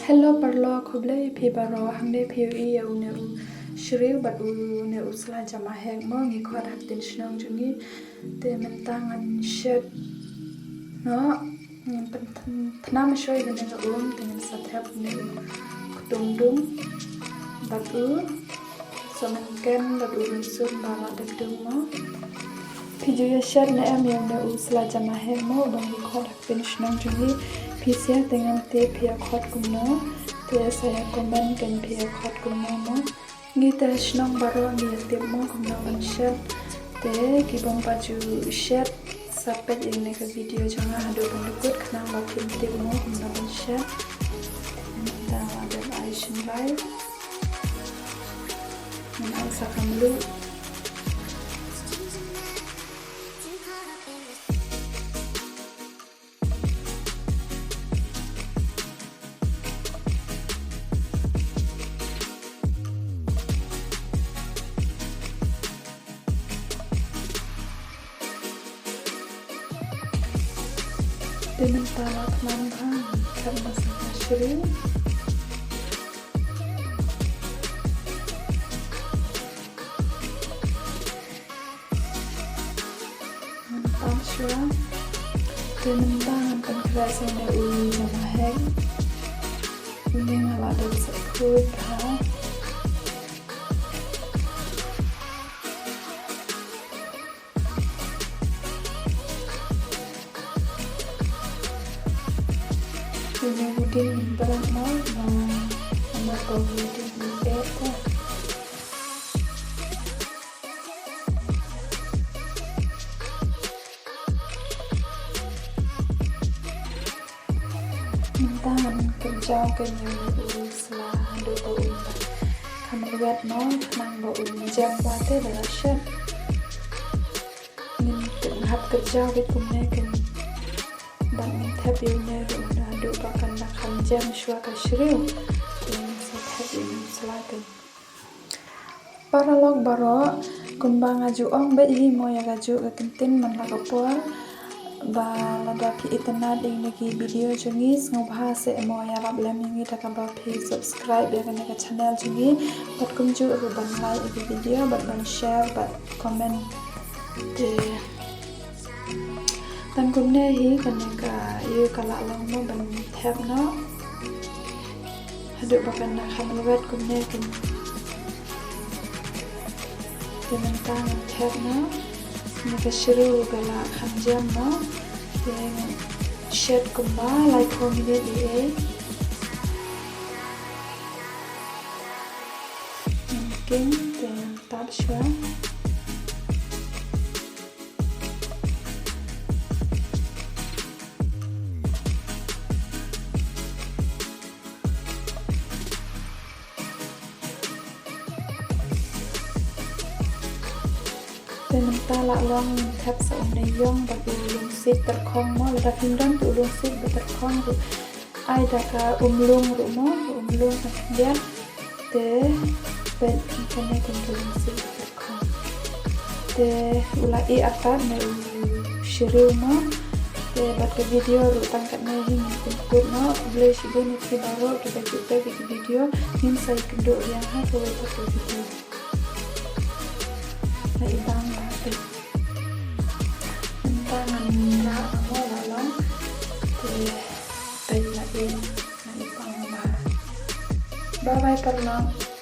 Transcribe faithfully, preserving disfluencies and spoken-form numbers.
Hello paralok, khublei phi baroh. Hangne phi ïohi ïa une u shriew bad une u sla jama hek mo, ngi khot ha ktien shnong jong ngi. Te mynta ngan shet noh, ngan pyn-, pyntham shwa ïa kane ka um, te ngan sa thep une u ktung dung bad u sohmynken bad u rynsun ba la dep dung mo. Phi ju ïa shet ne em ïa une u sla jama hek mo, uba ngi khot ha ktien shnong jong ngi? Phi shet te ngam tip phi ïa khot kumno. Te sa ïa comment kan phi ïa khot kumno mo. Ngi te shnong baroh ngi ïa tip mo kumno ban shet. Te ki bym pat ju shet sa peit ïa kane ka video jong nga haduh ban da kut khnang ba phin tip mo kumno ban shet. Te mynta nga dep ai shynrai. Ngan ai sa ka mluh. Te mynta la thngan bha, kat ma sa ka shriew. Ngan tam shwa. Te mynta ngan pynkhreh sa une u jama hek. Une nga la dep sa khuid bha. Une u ding bret mo, mo, mo, u ding bret mo. Mynta ngan kynjaw kynjaw ïa u sla haduh ba un kham lwet mo, khnang ba un jem bha te da la shet. Ngin hap kynjaw beit kumne kynjaw. Bad ngin thep ïa une ruh haduh ba kan da kham jem shuwa ka shriew. Te ngin sa thep ïa une u sla kynjaw. Paralok baroh, kumba nga ju ong beit hi mo ïa kajuh ka kyntien man la ka por. Ba lada phi itynnad ïa kine ki video jong ngi, sngewbha seh mo ïarap lem ïa ngi da kaba phi subscribe ïa kane ka channel jong ngi. Bad kumjuh ruh ban like ïa ki video bad ban share bad comment. Te tang kumne hi kane ka ïew ka la long mo ban thep noh. Haduh ba kan da kham lwet kumne kan. Te mynta ngan thep noh. Kane ka shriew ka la kham jem mo. Te ngan shet kumba laiphew minit ïa ei. Ngan king te ngan tap shwa. Te mynta la long, thep sa une u ïong bad u lungsiej tyrkhong mo, lada phim don te u lungsiej ba tyrkhong ruh. Ai da ka umlung ruh mo, umlung ka khyndiat. Te peit kane ka lungsiej tyrkhong. Te u la ïeh artat ne u shriew mo. Te bad ka video ruh tang katne hi ngin pynkut noh. Khublei shibun ïa phi baroh kiba ju peit ïa ka video. Ngin sa ïakynduh biang ha kawei pat ka video. La i bang bha peit. Mynta ngan rah mo la long. Te peit la i, la i bang bha. Bye bye paralok.